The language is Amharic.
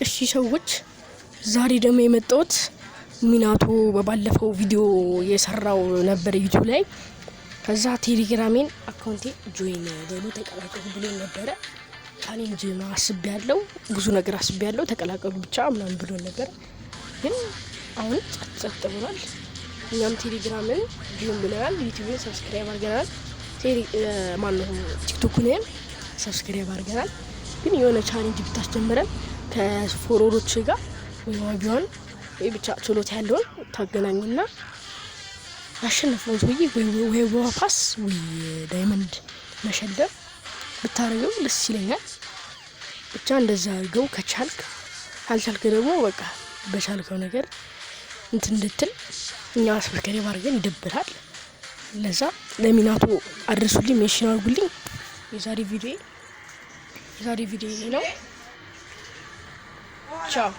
እሺ ሰዎች፣ ዛሬ ደግሞ የመጣሁት ሚናቶ በባለፈው ቪዲዮ የሰራው ነበር ዩቲዩብ ላይ። ከዛ ቴሌግራሜን account ኤ join በሉ ተቀላቀሉ ብሎ ነበረ። Challenge አስቤ ያለው፣ ብዙ ነገር አስቤ ያለው፣ ተቀላቀሉ ብቻ ምናምን ብሎ ነበረ። ግን አሁን ጸጥ ጸጥ ብሏል። እኛም ቴሌግራምን join ብለናል፣ ዩቲዩብን subscribe አድርገናል፣ ማነው ቲክቶኩንም subscribe አድርገናል። ግን የሆነ challenge ብታስጀምረን ከ follower ኦች ጋር ወይ ቢሆን ወይ ብቻ ችሎታ ያለውን ታገናኝና ያሸነፈውን ሰውዬ ወይ pass ወይ diamond መሸለም ብታደርገው ደስ ይለኛል። ብቻ እንደዛ አድርገው ከቻልክ፣ ካልቻልክ ደግሞ በቃ በቻልከው ነገር እንትን እንድትል እኛ subscribe አድርገን ይደብራል። ለዛ ለሚናቶ አድርሱልኝ፣ mention አድርጉልኝ። የዛሬ ቪዲዮ ነው። ቻው።